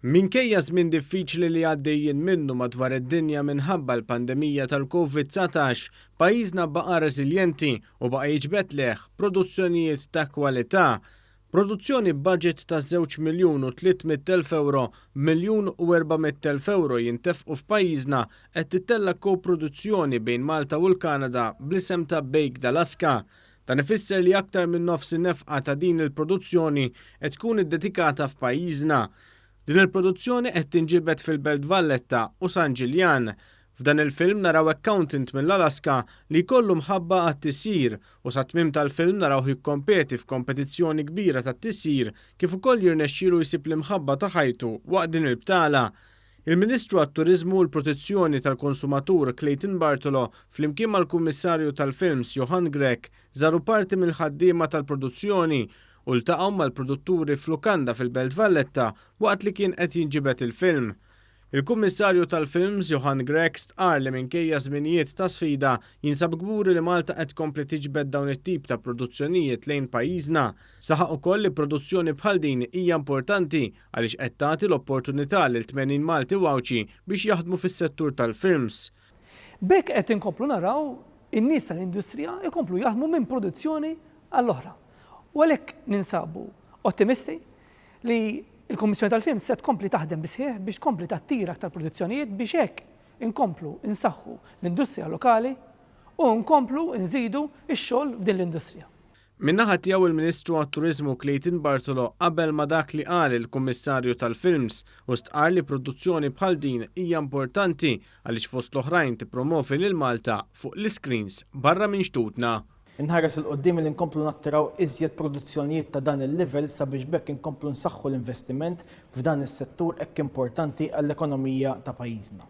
Minkejja żmien diffiċli li għaddejjin minnu madwar id-dinja minħabba l-pandemija tal-Covid 19, pajjiżna baqa' reżiljenti u baqa' jiġbed lejh produzzjonijiet ta' kwalità. Produzzjoni b'budget ta' 2,300,000 ewro, b'1,400,000 ewro jintefqu f'pajjiżna qed tittella' ko-produzzjoni bejn Malta u l-Kanada bl-isem ta' Baked Alaska. Dan ifisser li aktar minn nofs in-nefqa ta' din il-produzzjoni qed tkun iddedikata f'pajjiżna. Din il-produzzjoni qed tinġibed fil-Belt Valletta u San Ġiljan. F'dan il-film naraw accountant mill-Alaska li jkollu mħabba għat-tisjir u sat-tmiem tal-film narawh jikkompeti f'kompetizzjoni kbira tat-tisjir kif ukoll jirnexxielu jsib l-imħabba ta' ħajtu waqt din il-btala. Il-Ministru għat-Turiżmu u l-Protezzjoni tal-Konsumatur Clayton Bartolo flimkien mal-Kummissarju tal-Films Johann Grech żaru parti mill-ħaddiema tal-produzzjoni u ltaqgħu mal-produtturi f'lukanda fil-Belt Valletta waqt li kien qed jinġibed il-film. Il-Kummissarju tal-Films Johann Grech stqarr li minkejja żminijiet ta' sfida jinsab kburi li Malta qed tkompli tiġbed dawn it-tip ta' produzzjonijiet lejn pajjiżna. Saħaq ukoll li produzzjoni bħal din hija importanti għaliex qed tagħti l-opportunità lil 80 Malti u Għawdxi biex jaħdmu fis-settur tal-films. B'hekk qed inkomplu naraw in-nies tal-industrija jkomplu jaħdmu minn produzzjoni għall-oħra. U għalhekk ninsabu ottimisti li l-Kummissjoni tal-Films se tkompli taħdem bis-sħiħ biex tkompli tattira aktar produzzjonijiet biex hekk inkomplu nsaħħu l-industrija lokali u nkomplu nżidu x-xogħol f'din l-industrija. Min-naħa tiegħu il-Ministru għat-Turiżmu Clayton Bartolo qabel ma' dak li qal il-Kummissarju tal-Films u stqarr li produzzjoni bħal din hija importanti għaliex fost l-oħrajn tippromovi lil Malta fuq l-iscreens barra minn xtutna. Inħares 'il quddiem li nkomplu nattiraw iżjed produzzjonijiet ta' dan il-livell sabiex b'hekk inkomplu nsaħħu l-investiment f'dan is-settur hekk importanti għall-ekonomija ta' pajjiżna.